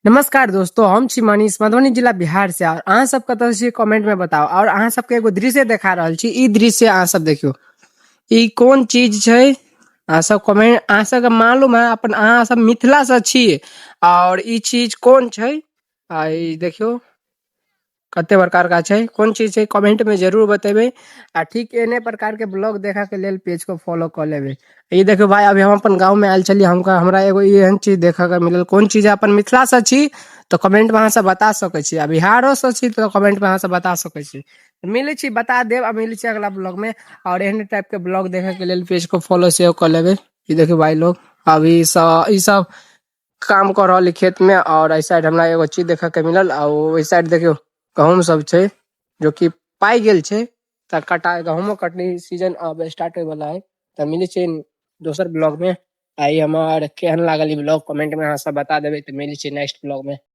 नमस्कार दोस्तों, हम छी मनीष, मधुबनी जिला बिहार से। और अहाँ सब कतऽ छी कमेंट में बताओ। और अहाँ सबके एगो दृश्य देखा रहल छी, ई दृश्य अहाँ सब देखियो, ई कोन चीज छै अहाँ सब कमेंट, अहाँ सबके मालूम है अपन अहाँ सब मिथिला से छी और ई चीज कोन छै। आ ई देखियो कते प्रकार का छै, कोन चीज छै कमेंट में जरूर बतेबे। आ ठीक एहने प्रकार के ब्लॉग देखे के लेल पेज को फॉलो क लेबे। ई देखियो भाई, अभी हम अपन गांव में आयल छलियै, हमका हमरा एगो एहन चीज देखे के मिलल, कोन चीज है, अपन मिथिला से छी तो कमेंट में अहाँ सब बता सकै छी, आ बिहारो से छी तो कमेंट में अहाँ सब बता सकै छी। मिलै छी, बता देब। आ मिलै छी अगला ब्लॉग में। और एहन टाइप के ब्लॉग देखे के लेल पेज को फॉलो सेहो क लेबे। ई देखियो भाई लोग, अभी ई सब काम कर रहल खेत में। और एहि साइड हमरा एगो चीज देखे के मिलल, आ ओहि साइड देखियो गहूम सब छै जो कि पाकि गेल छै, त कटा गहूमो कटनी सीजन अब स्टार्ट होय वाला है। त मिलै छै दोसर ब्लॉग में। आ ई हमर केहन लागल ई ब्लॉग कमेंट में अहाँ सब बता देबे। त मिलै छै नेक्स्ट ब्लॉग में।